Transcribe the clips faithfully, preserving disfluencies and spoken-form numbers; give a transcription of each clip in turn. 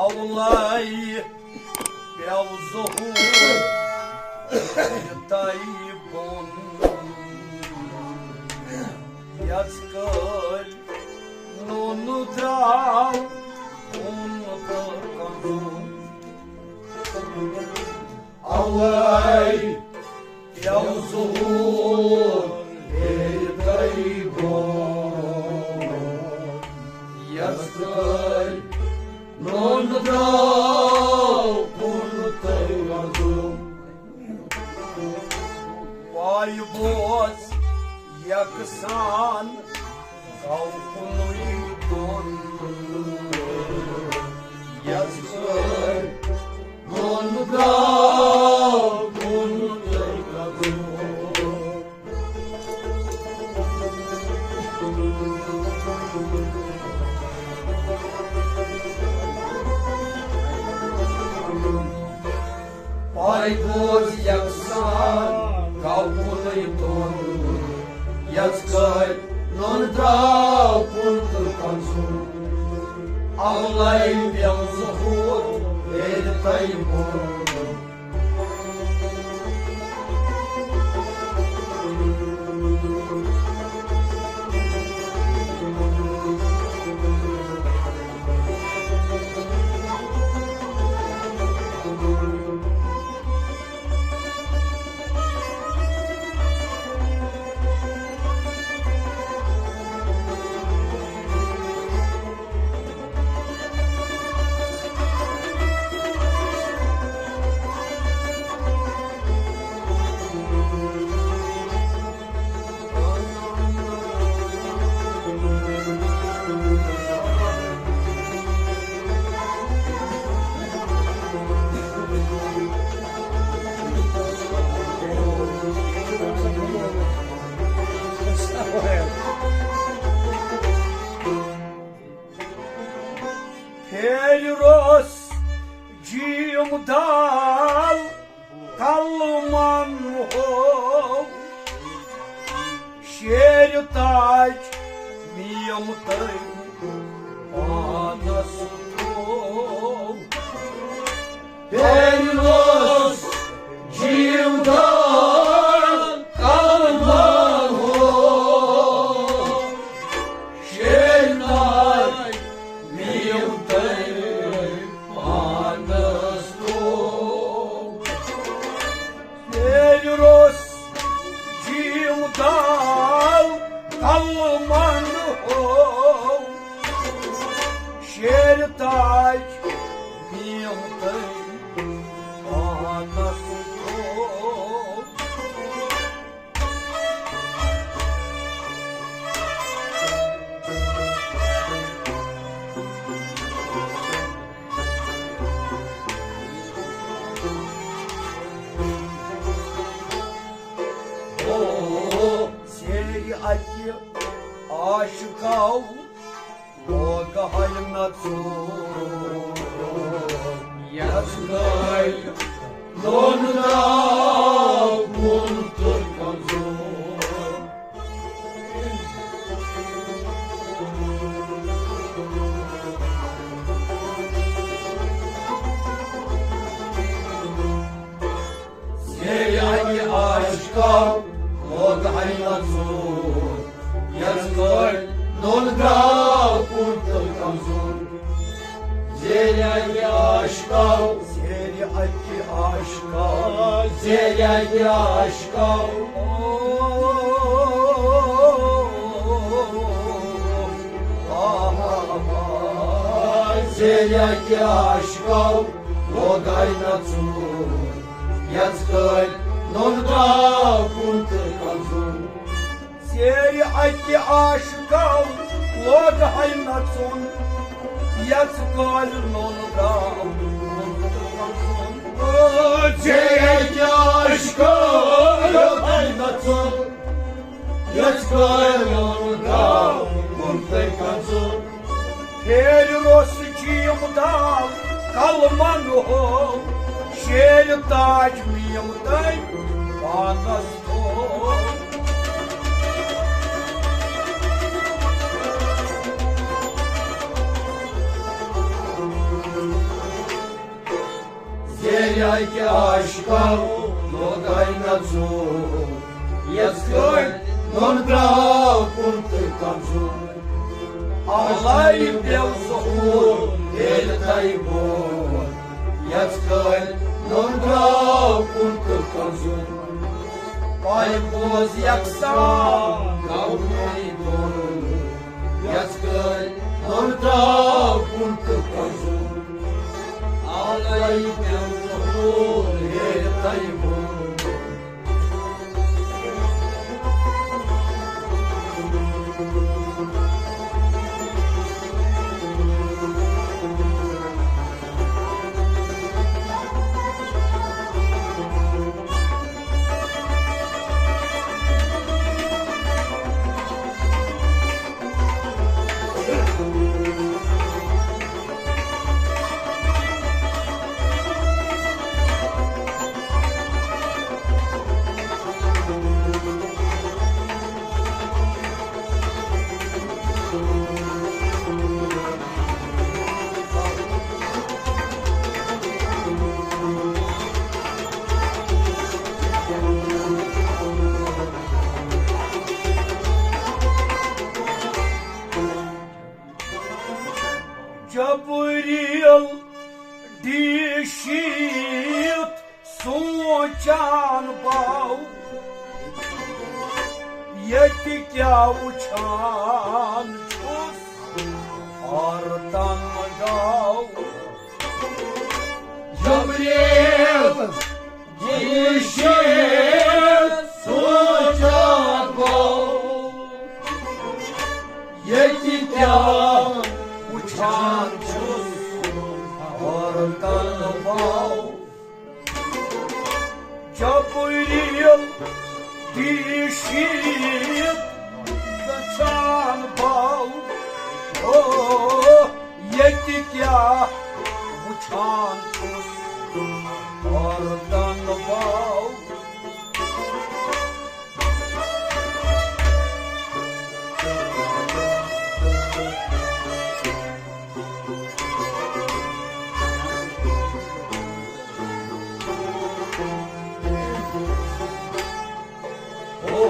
اولے پیوٚو ظہور تۄہہِ بۄن، یژھ کٲلۍ نوٚن درٛاو کُن تہٕ کنزُن۔ اولے پیوٚو ظہور ہیٚرِ تۄہہِ بۄن، یژھ کٲلۍ نوٚن درٛاو کُن تہٕ کنزُن۔ پاے بوز یکسان گوٚو کُنُے دۄن، یژھ کٲلۍ نوٚن درٛاو کُن تہٕ کنزُن۔ پاے بوز یکسان گوٚو کُنُے دۄن، یژھ کٲلۍ نوٚن درٛاو کُن تہٕ کنزُن۔ اولے پیوٚو ظہور ہیٚرِ تۄہہِ بۄن۔ پھیرِ روٚس جیٖم دال قلمن ہو، شیرِ تاج میم تٔمۍ پانس تھوو۔ پھیرِ روٚس جیٖم دال قلمن ہو، شیرِ تاج میم تٔمۍ پانس تھوو۔ پھیرِ روٚس جیٖم دال قلمن ہو، شیرِ تاج میم تٔمۍ پانس تھوو۔ او، سیرِ اکہِ عاشقو لوگ ہل نژُن، یژھ گٔے نوٚن ناو کُن تہٕ کنزُن۔ زیرِ اکہِ عاشقو لوگ ہل نژُن، یژھ گٔے نوٚن ناو کُن تہٕ کنزُن۔ زیرِ اکہِ عاشقو، زیرِ اکہِ عاشقو، زیرِ اکہِ عاشقو۔ زیرِ اکہِ عاشقو لوگ ہل نژُن، یژھ گٔے نوٚن ناو کُن تہٕ کنزُن۔ زیرِ اکہِ عاشقو لوگ ہل نژُن، یژھ گٔے نوٚن ناو کُن تہٕ کنزُن۔ زیرِ اکہِ عاشقو لوگ ہل نژُن، یژھ گٔے نوٚن ناو کُن تہٕ کنزُن۔ پھیرِ روٚس جیٖم دال قلمن ہو، شیرِ تاج میم تٔمۍ پانس تھوو۔ اکہِ عاشقو لوگے نژُن، یژھ گٔے نُن درٛاو کُن تہٕ کنزُن۔ اولے پیوٚو ظہوٗر ہیرِ طیبُن، یژھ گٔے نُن درٛاو کُن تہٕ کنزُن۔ پایہِ بوز یکساں گوٚو نُن دُن، یژھ گٔے نُن درٛاو کُن تہٕ کنزُن۔ اولے پیوٚو ظہوٗر ہیرِ طیبُن۔ جبریل ڈیشیت سونچان باو، ییٚتہِ کیٛاہ وُچھان چھُس عورتن گاو۔ جبریل ڈیشیت سونچان باو، ییٚتہِ کیٛاہ وُچھان چھُس عورتن باو۔ جبریل ڈیشیت گژھان باو، او، ییٚتہِ کیٛاہ وُچھان چھُس عورتن باو۔ او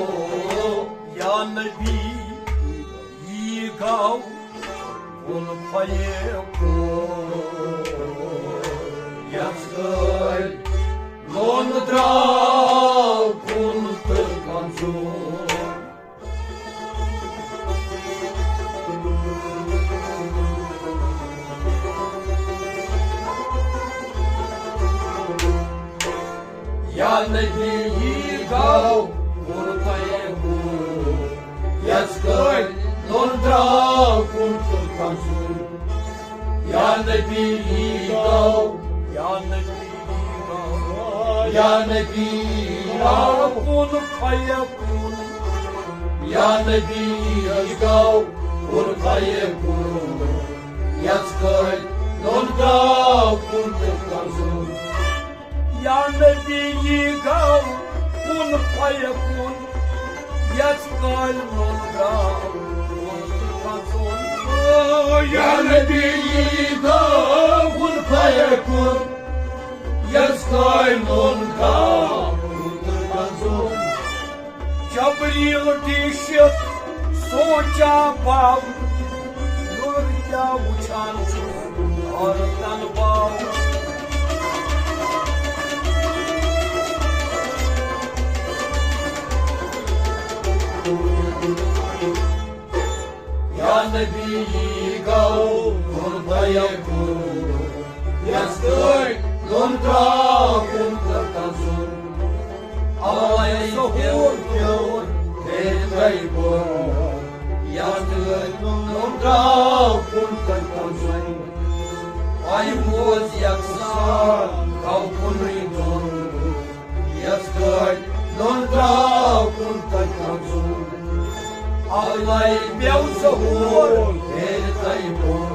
یا نبی، یی گاو کُن فیکون، یژھ گٔے لون درٛاو کُن تہٕ کنزُن۔ یا نبی، یی گاو کُن فیکون، یژھ گٔے لون درٛاو کُن تہٕ کنزُن۔ یا نبی، یی گاو، یا نبی، یی گاو، یا نبی، یی گاو کُن فیکون۔ یا نبی، یی گاو کُن فیکون، یژھ گٔے لون درٛاو کُن تہٕ کنزُن۔ یا نبی، یی گاو کُن فیکون، یژھ گٔے لون درٛاو کُن تہٕ کنزُن۔ یا نبی، یی گاو کُن فیکون، یژھ گٔے لون درٛاو کُن تہٕ کنزُن۔ جبریل ڈیشیت سونچان باو، نور کیٛاہ وُچھان چھُ عورتن باو۔ یا نبی، یی گاو کُن فیکون، یژھ گٔے لون درٛاو کُن تہٕ کنزُن۔ اولے ظہوٗر پیوٚو ہیرِ طیبُن، یژھ گٔے لون درٛاو کُن تہٕ کنزُن۔ پایہِ بوز یکساں گوٚو کُنُے دُن، یژھ گٔے لون درٛاو کُن تہٕ کنزُن۔ اولے پیوٚو ظہوٗر ہیرِ طیبُن۔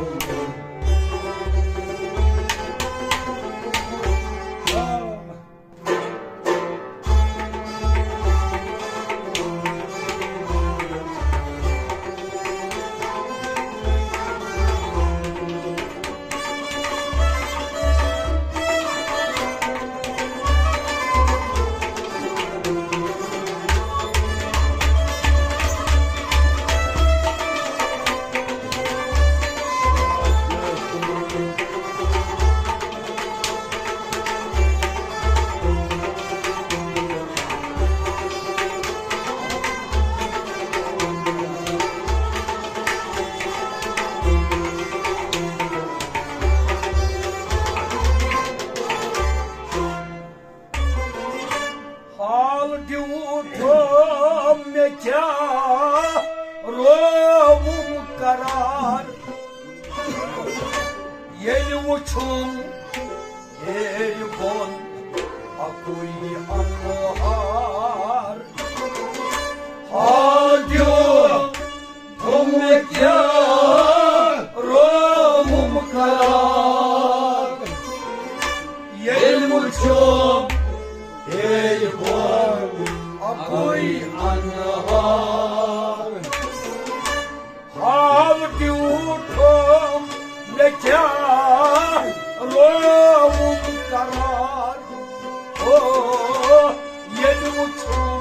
ہیٚرِ بۄن اَکُے اَنہار۔ حال دیُن تِم مےٚ کیٛاہ رووُم قرار۔ ییٚلہِ وُچھُم ہیٚرِ بۄن اَکُے اَنہار۔ حال دیُن تِم مےٚ کیٛاہ رووُم قرار۔ او، ییٚلہِ وُچھُم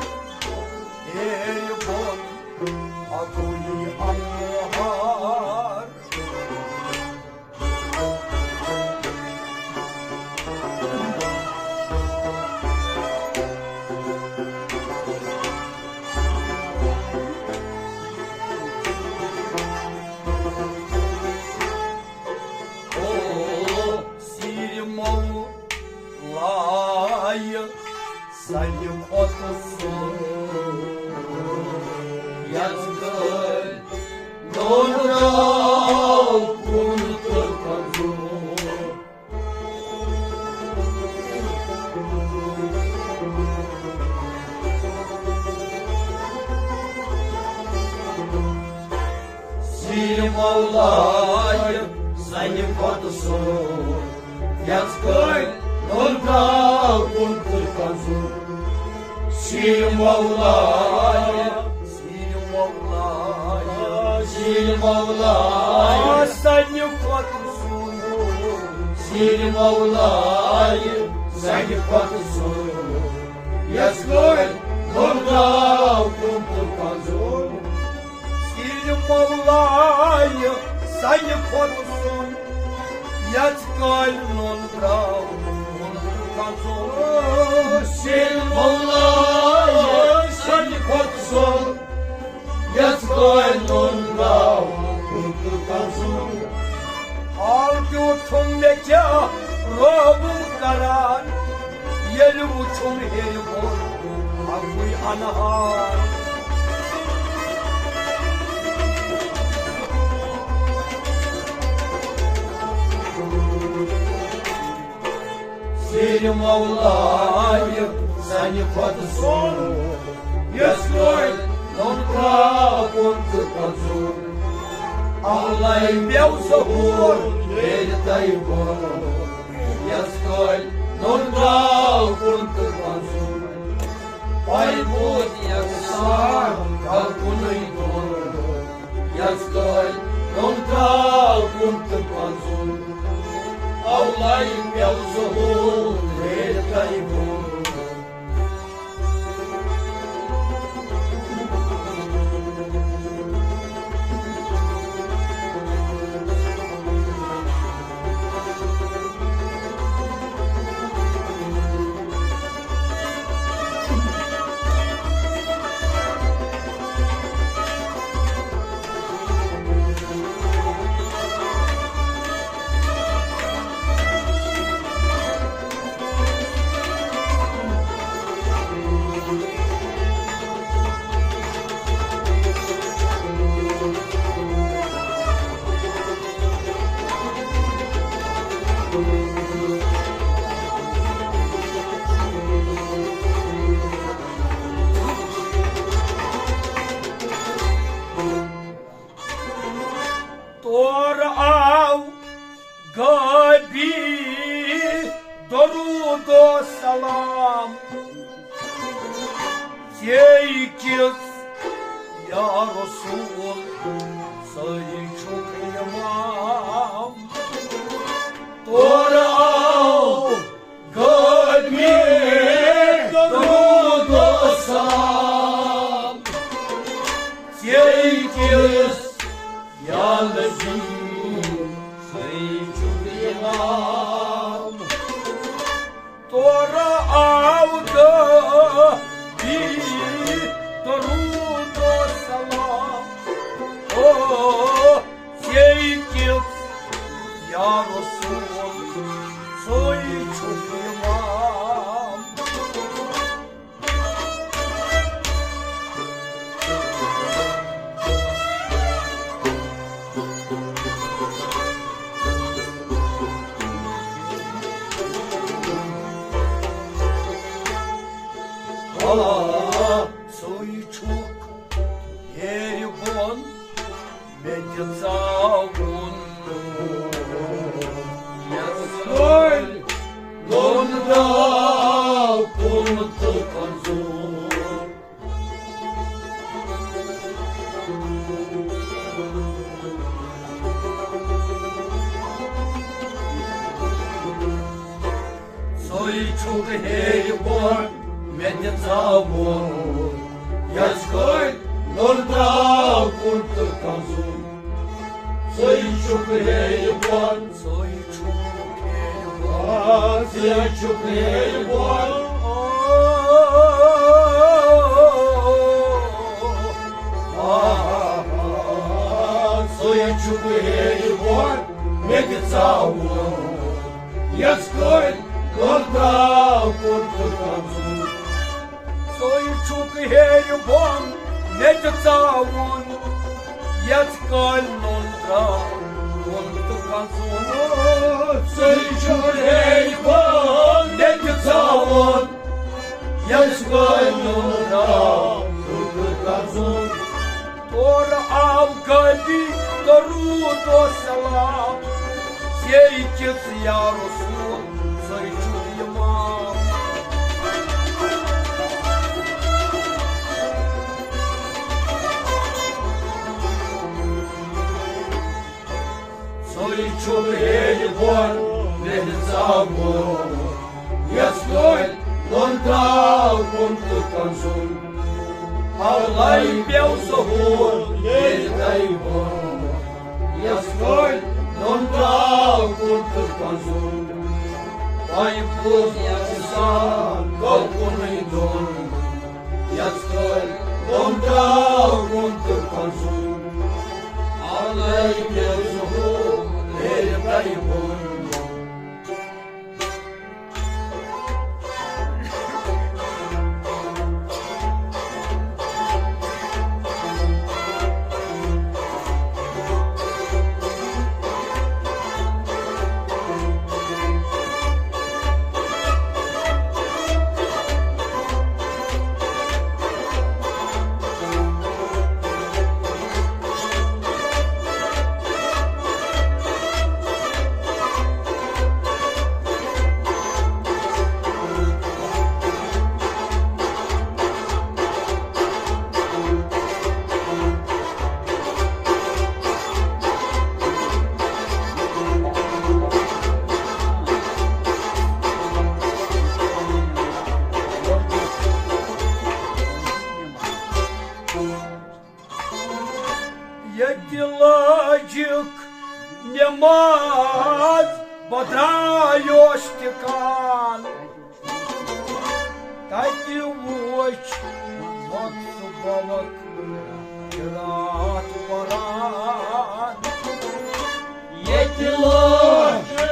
ہیٚرِ بۄن اَکُے اَنہار۔ سیٖرۍ مولایہِ سَنہِ کھۄتہٕ سُہ یَس گٲلۍ نوٚن درٛاو کُن تہٕ کھنٛزُر۔ سیٖرۍ مولایہِ سَنہِ کھۄتہٕ سُہ یَس گٲلۍ نوٚن درٛاو کُن تہٕ کھنٛزُر۔ سیٖرۍ مولایہِ، سیٖرۍ مولایہِ، سیٖرۍ مولایہِ سَنہِ کھۄتہٕ سُہ۔ سیٖرۍ مولایہِ سَنہِ کھۄتہٕ سُہ یَس گٲلۍ نوٚن درٛاو کُن تہٕ کھنٛزُر۔ سیٖرۍ مولایہِ سَنہِ کھۄتہٕ سُہ یَس گٲلۍ نوٚن درٛاو کُن تہٕ کھنٛزُر۔ سیٖرۍ مولایہِ سَنہِ کھۄتہٕ سُہ یَس گٲلۍ نوٚن درٛاو کُن تہٕ کھنٛزُر۔ حال دیُن تِم مےٚ کیٛاہ رووُم قرار۔ ییٚلہِ وُچھُم ہیٚرِ بۄن اَکُے اَنہار۔ سیٖرۍ مولایہِ سَنہِ کھۄتہٕ سُہ یَس گٲلۍ نوٚن درٛاو کُن تہٕ کھنٛزُر۔ اَولَے پیوٚو ظہوٗر ہیٚرِ تَے بۄن یَس گٲلۍ نوٚن درٛاو کُن تہٕ کھنٛزُر۔ پَے بوٗز یَکسان گَرٕ کُنُے دۄن یَس گٲلۍ نوٚن درٛاو کُن تہٕ کھنٛزُر۔ اَولَے پیوٚو ظہوٗر ہیٚرِ تَے بۄن۔ تورٕ آو غٲبی درود و سلام ژے کِس یا رسول، ژٕے چھُکھ امام۔ تورٕ آو غٲبی درود و سلام ژے کِس یا نبی، ژٕے چھُکھ امام۔ تورٕ آو غٲبی درود و سلام، او ژے کِس یا رسول، ژٕے چھُکھ امام۔ سُے چھُکھ ہیٚرِ بۄن مےٚ تہِ ژاوُن۔ یَس کٔرۍ نوٚن درٛاو کُن تہٕ کھنٛزُن۔ سُے چھُکھ ہیٚرِ بۄن مےٚ تہِ ژاوُن، یَس کٔرۍ نوٚن درٛاو کُن تہٕ کھنٛزُن۔ سُے چھُکھ ہیٚرِ بۄن، سُے چھُکھ ہیٚرِ بۄن، سُے چھُکھ ہیٚرِ بۄن۔ سُے چھُکھ ہیٚرِ بۄن مےٚ تہِ ژاوُن، یَس کٔرۍ نوٚن درٛاو کُن تہٕ کھنٛزُن۔ سُے چھُکھ ہیٚرِ بۄن مےٚ تہِ ژاوُن، یَس کٔرۍ نوٚن درٛاو کُن تہٕ کھنٛزُن۔ سُے چھُکھ ہیٚرِ بۄن مےٚ تہِ ژاوُن، یَس کٔرۍ نوٚن درٛاو کُن تہٕ کھنٛزُن۔ تورٕ آو غٲبی تہٕ روٗد اوس سیلاب، زیٚیہِ کِژھ یا رسول، سُے چھُ اِمام۔ سُے چھُ ہیٚرِ بۄن مےٚ حِساب ووٚن، یَس کٲلۍ نوٚن درٛاو کُن تہٕ کھنٛزُن۔ اَوَے پیوٚو ظہوٗر ییٚلہِ تۄہہِ ووٚن، یَس کٲلۍ نوٚن درٛاو کُن تہٕ کھنٛزُن۔ وۄنۍ بوٗز اِنسان گوٚو کُنُے دۄن، یَس کٲلۍ نوٚن درٛاو کُن تہٕ کھنٛزُن۔ اَوَے پیوٚو ظہوٗر ییٚلہِ تۄہہِ ووٚن۔ ییٚتہِ لٲجِکھ نٮ۪ماز، بہٕ درٛایوس ٹِکان۔ تَتہِ وُچھ وقت بوقت قرات پران۔ ییٚتہِ لٲجِکھ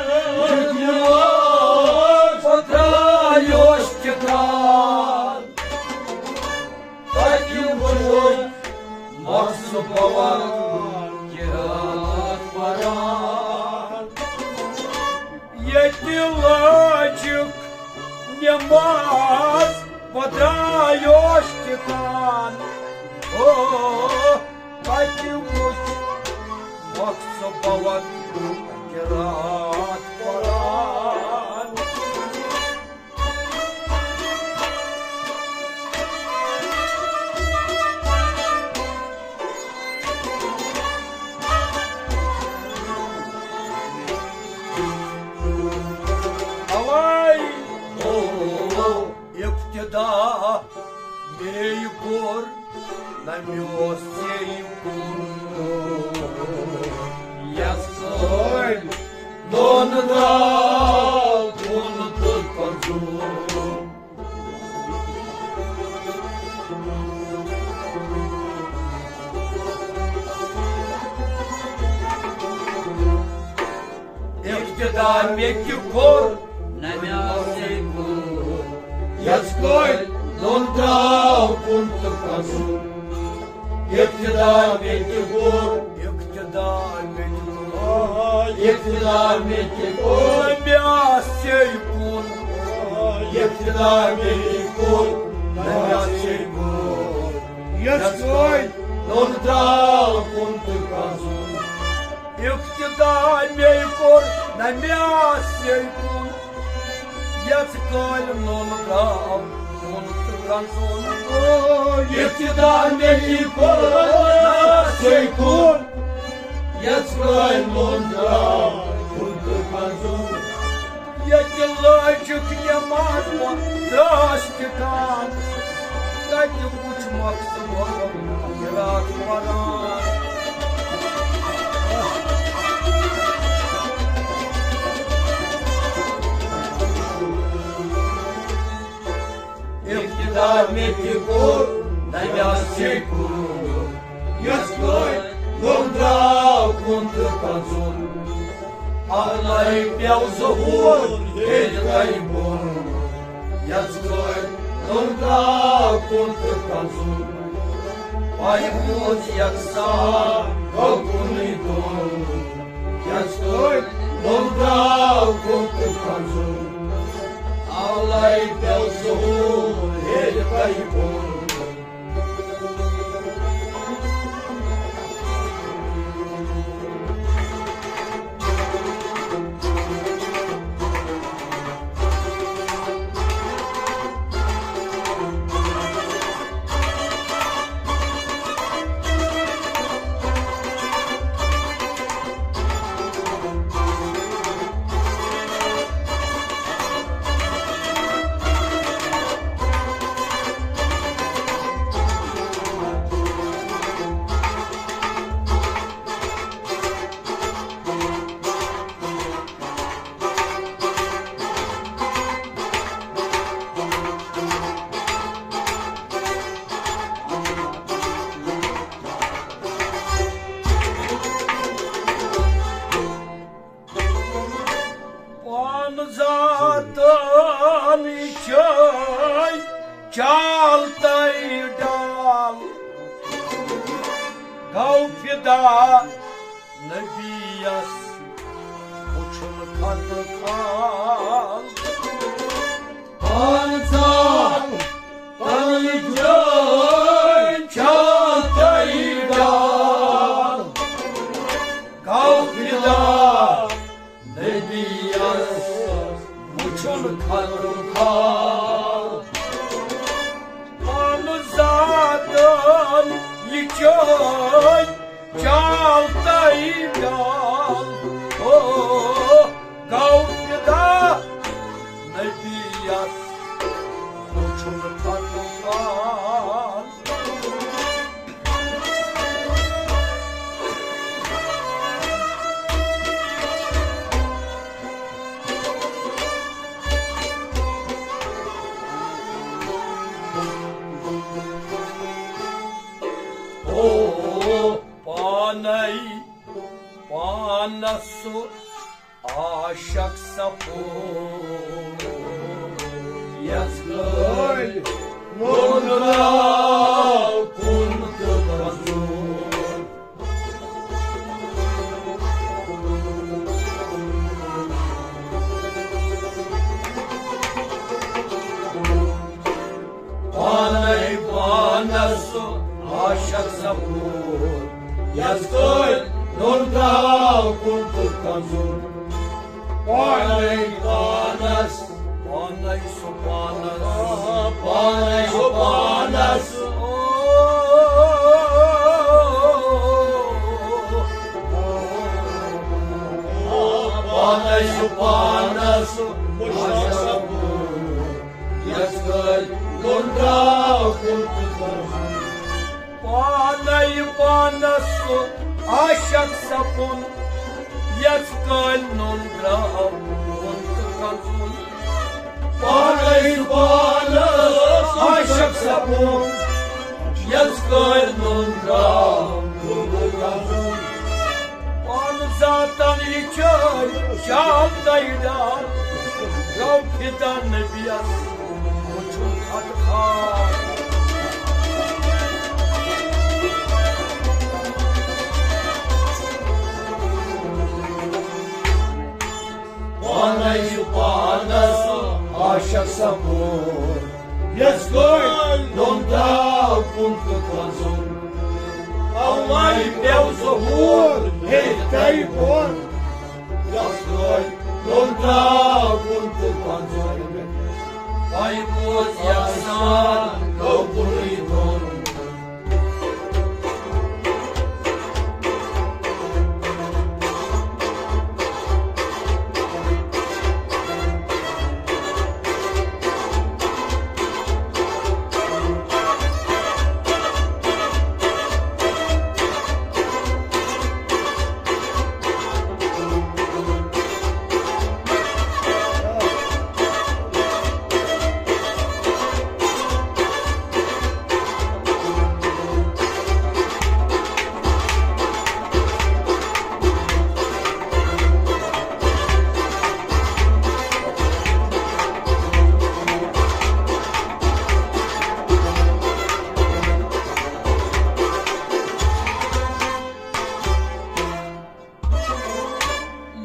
نٮ۪ماز، بہٕ درٛایوس ٹِکان۔ تَتہِ وُچھ مقصد بوقت قرات پران۔ ییٚتہِ لٲجِکھ نٮ۪ماز، بہٕ درٛایوس ٹِکان۔ او، تَتہِ وُچھ مقصد بوقت قرات پران۔ اَوَے ابتدا بیٚیہِ کوٚر نہ مےٚ اوس ژےٚ کُن، یَس کٲلۍ نوٚن درٛاو کُن تہٕ کھنٛزُن۔ ابتدا مےٚ تہِ کوٚر نہ مےٚ اوس ژےٚ کُن، یَس کٲلۍ نوٚن درٛاو کُن تہٕ کھنٛزُن۔ ابتدا مےٚ تہِ کوٚر، ابتدا مےٚ تہِ کوٚر، ابتدا مےٚ تہِ کوٚر، مےٚ آسہِ ژےٚ کُن۔ ابتدا مےٚ تہِ کوٚر، یَژھ کٲلۍ نوٚن درٛاو کُن تہٕ کَنزُن۔ ابتدا مے کوٚر نہ مےٚ آسہِ کُن، یَژھ کٲلۍ نوٚن درٛاو کُن تہٕ کَنزُن۔ ابتدا مے کوٚر نہ آسہِ کُن، یَژھ کٲلۍ نوٚن درٛاو کُن تہٕ کَنزُن۔ ییٚتہِ لٲجِکھ نٮ۪ماز پَتھ درٛاس ٹِکان، تَتہِ وُچھ مقصد وَرُن قرات پَران۔ ابتدا مےٚ تہِ کوٚر، نہ مےٚ آسہِ کوٚرمُت، یَژھ کٲلۍ نوٚن درٛاو کُن تہٕ کَنزُن۔ اَلَے پیوٚو ظہوٗر ییٚلہِ تۄہہِ بۄن، یَژھ کٲلۍ نوٚن درٛاو کُن تہٕ کَنزُن۔ پَے موٗز یَکساں گوٚو کُنُے دۄن، یَژھ کٲلۍ نوٚن درٛاو کُن تہٕ کَنزُن۔ اَلَے پیوٚو ظہوٗر ییٚلہِ تۄہہِ بۄن۔ پان ذاتن چھے چال تَے ڈال، گوٚو فدا نبیَس وُچھُن خط خال۔ پان ذاتن چھے چال تَے ڈال، گوٚو فدا نبیَس وُچھُن خط خال۔ پان ذاتن یہِ چھے چال تَے ڈال، او، گوٚو فدا نبیَس وُچھُن خط خال۔ او پانے پانس عاشق سپُد، یَژھ کٲلۍ نوٚن درٛاو کُن تہٕ کَنزُن۔ پانے پانس عاشق سپُد، یَژھ کٲلۍ نوٚن درٛاو کُن تہٕ کَنزُن۔ پانے پانس، پانے سُہ پانس، پانے سُہ پانس۔ پانے سُہ پانس، عاشق سپُد، یَژھ کٲلۍ نوٚن درٛاو کُن تہٕ کَنزُن۔ پانے پانس عاشق سپُد، یَژھ کٲلۍ نوٚن درٛاو کُن تہٕ کَنزُن۔ پانے پانس عاشق سپُد، یَژھ کٲلۍ نوٚن درٛاو کُن تہٕ کَنزُن۔ پان ذاتن یہِ چھے چال تَے ڈال، گوٚو فدا نبیَس وُچھُن خط خال۔ پانے پانس عاشق سپُد، یَس گٲڑۍ نوٚن ترٛاو کُن تہٕ کھۄژُن۔ اَوَے پیوٚو ظہوٗر ہیٚرِ کَنہِ بۄن۔ یَس گٲڑۍ نوٚن ترٛاو کُن تہٕ کھۄژُن۔ پَے بوز یَکسان گوٚو کُنُے دۄن۔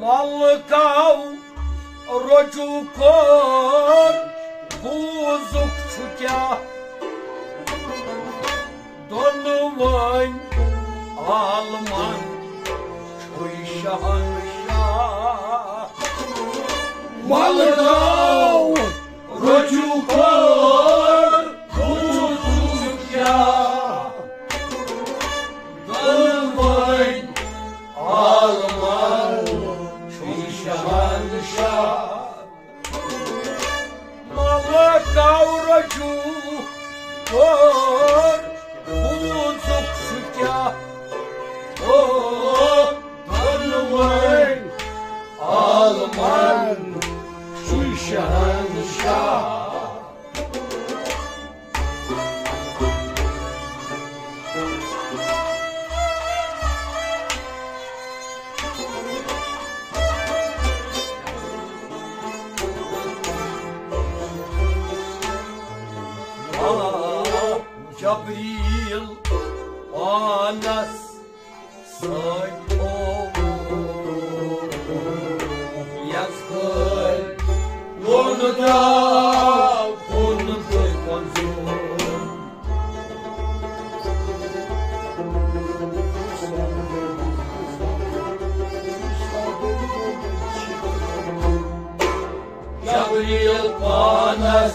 ملکاو رجوع کوٚر، بوٗزُکھ ژٕ کیٛاہ؟ دۄنوَے عالمن چھُے شہنشاہ۔ ملکاو رجوع کوٚر، بوٗزُکھ ژٕ کیٛاہ؟ دۄنوَے عالمن چھُے شہنشاہ۔ ملکاو رجوع کوٚر، بوٗزُکھ ژٕ کیٛاہ؟ او دۄنوَے عالمن چھُے شہنشاہ۔ جبریل پانس سۭتۍ تھوٚو۔ یَس گٲڑۍ لوٚن درٛاو کُن تہٕ کھۄژُن۔ جبریل پانس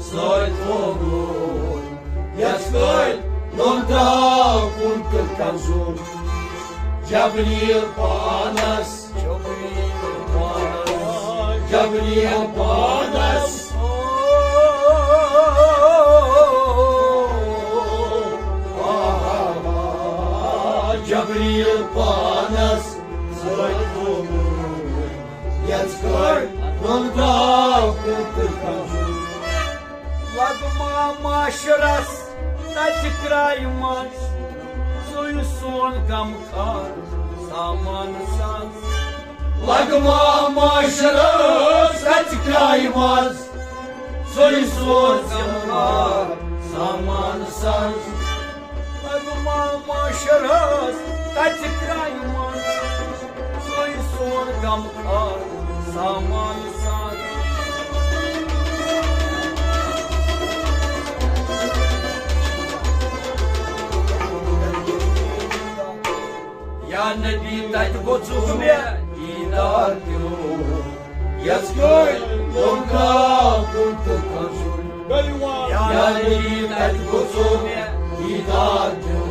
سۭتۍ تھوٚو۔ یَس گٲڑۍ نوٚن ترٛاو کُن تہٕ کھۄژُن۔ جبریل پانس، جبریل پانس، جبریل پانس۔ جبریل پانس سۭتۍ تھوٚو۔ یَس گٲڑۍ نوٚن ترٛاو کُن تہٕ کھۄژُن۔ لگما معاشرس تتہِ کرایہِ منٛز، سُے سون غمخار سامان ساز۔ لگما معاشرس تتہِ کرایہِ منٛز، سُے سون غمخار سامان ساز۔ لگما معاشرس تتہِ کرایہِ منٛز، سُے سون غمخار سامان ساز۔ یا نبی، تتہِ گوٚژھ مےٚ دیدار دیُن۔ یَس گٲڑۍ لوٚن ترٛاو کُن تہٕ کھۄژُن۔ یا نبی، تتہِ گوٚژھ مےٚ دیدار دیُن۔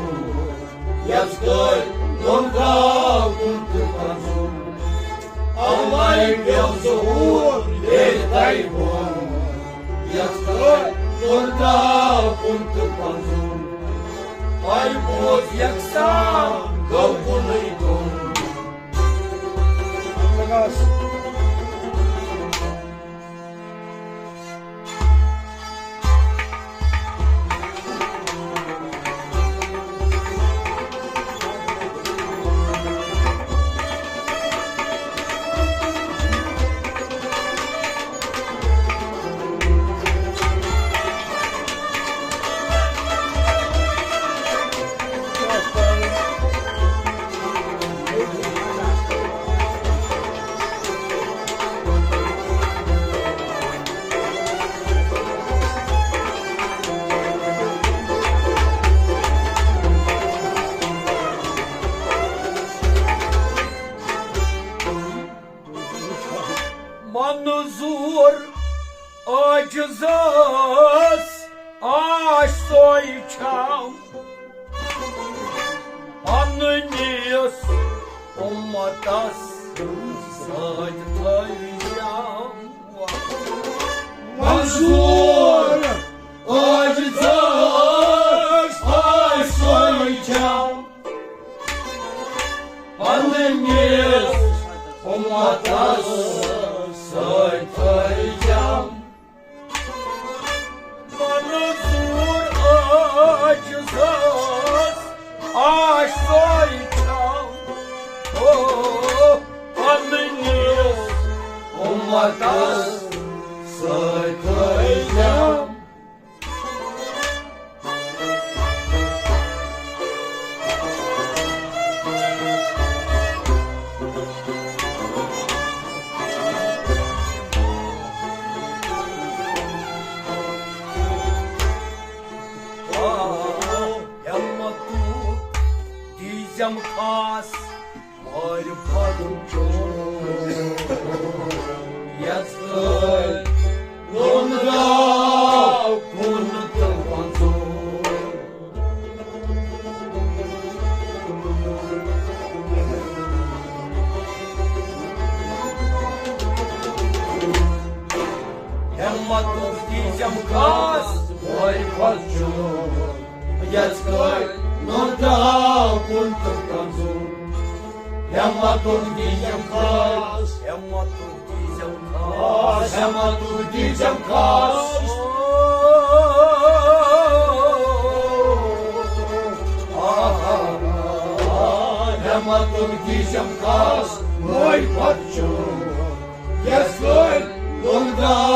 یَس گٲڑۍ لوٚن ترٛاو کُن تہٕ کھۄژُن۔ اَوَے پیوٚو ظہوٗر ہیٚرِ کَنہِ بۄن۔ یَس گٲڑۍ لوٚن ترٛاو کُن تہٕ کھۄژُن۔ پَے بوز یَکسان گوٚو کُنُے دۄن۔ عاجزس آسہِ سۄے چھم، پننِس اُمتس سۭتۍ تھٲوِو۔ منظور عاجزس آسہِ سۄے چھم، پننِس اُمتس سۭتۍ تھٲوِو۔ منظور عاجزس آسہِ سۄے چھم، او، پننِس اُمتس سۭتۍ تھٲوِو۔ ہمتُک دیٖزٮ۪م خاص معرفت چون، یژھ کٲلۍ لوٚنٛداو کُن تہٕ پنٛزور۔ ہمتُک دیٖزٮ۪م خاص معرفت چون، یژھ کٲلۍ لوٚنٛداو کُن تہٕ پنٛزور۔ ہمتُک دیٖزٮ۪م خاص، ہمتُک دیٖزٮ۪م خاص، ہمتُک دیٖزٮ۪م خاص۔ ہمتُک دیٖزٮ۪م خاص، معرفت چون، یژھ کٲلۍ لوٚنٛداو